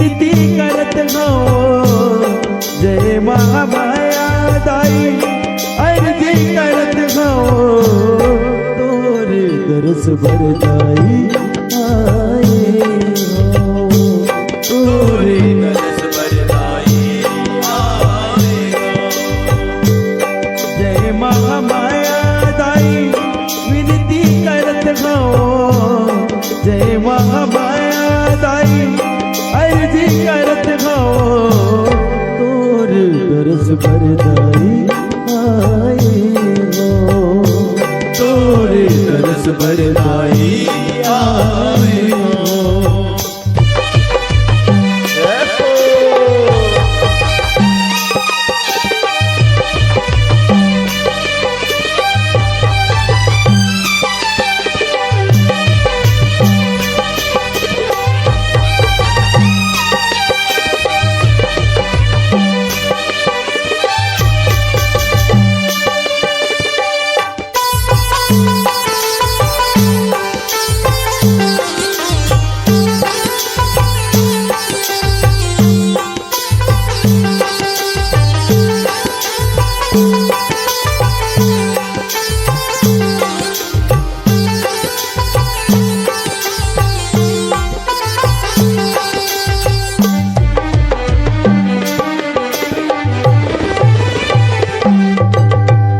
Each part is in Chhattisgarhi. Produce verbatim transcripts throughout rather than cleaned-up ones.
विनती करत हवं जय महामाया दाई, अर्जी करत हवं तोर दरस बर दाई आए हवं। तोर दरस बर दाई आए हवं। जय महामाया दाई विनती करत हवं, जय महामाया दाई अर्जी करत हवं तोर दरस बर दाई आए हवं। तोर दरस बर दाई आए हवं।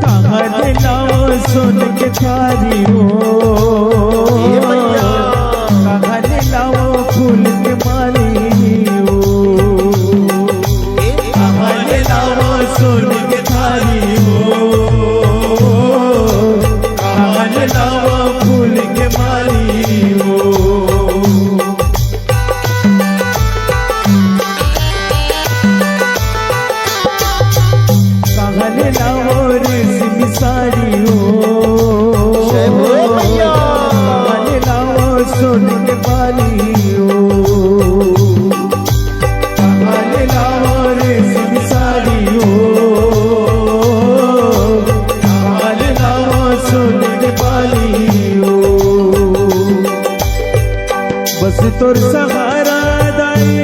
कहाँ ले लावों सोन के थारी हो, कहाँ ले लावों फूल के माली हो, कहाँ ले लावों सोन के थारी हो, कहाँ ले लावों फूल के माली हो। कहाँ ले लावों रेशमी साड़ी हो, जय हो भैया। कहाँ ले लावों सोन के बाली हो, कहाँ ले लावों रेशमी साड़ी हो, कहाँ ले लावों सोन के बाली हो। बस तोर सहारा दाई,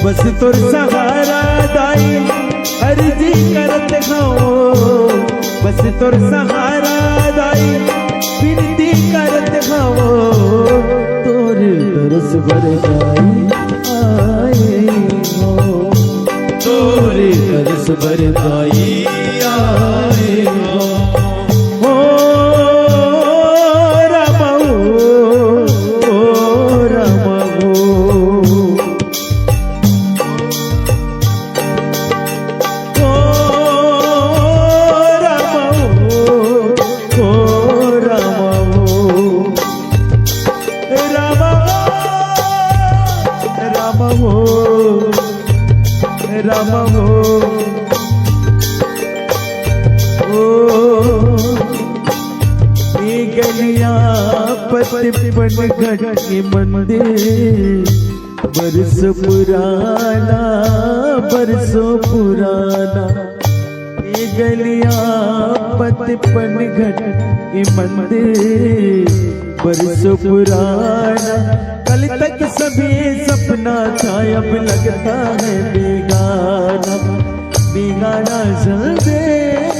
बस तोर सहारा दाई, अर्जी करत हवों, बस तोर सहारा दाई, विनती करत हवों, तोर दरस बर दाई आए हवों। तोर दरस बर दाई आए हवों। ओ रामा हो, ओ रामा हो। ओ रामा हो, ओ रामा हो। रामा हो, रामा हो, रामा हो। ओ, ए गलिया पत पनघट के मंदिर, बरस पुराना, बरसों पुराना। ए गलिया पत पनघट के मंदिर, बरसों पुराना। कल तक सभी सपना था, अब लगता है बेगाना। बेगाना संदेश,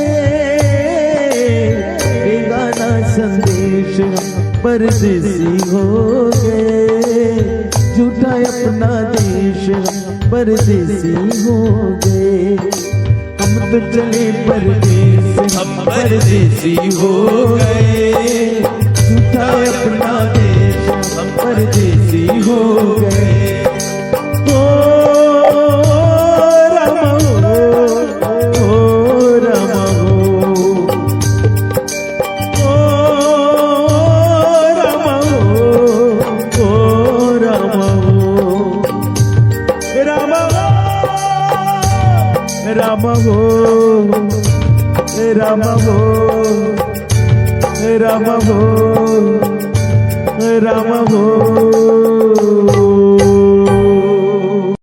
बेगाना संदेश, परदेसी हो गए। झूठा अपना देश, परदेसी हो गए। हम तो चले परदेस, हम परदेसी हो गए। झूठा अपना देश, हम परदेसी हो गए। ओ रामा हो, ओ रामा हो। ओ रामा हो, ओ रामा हो। रामा हो, रामा हो, रामा हो, रामा हो, रामा हो।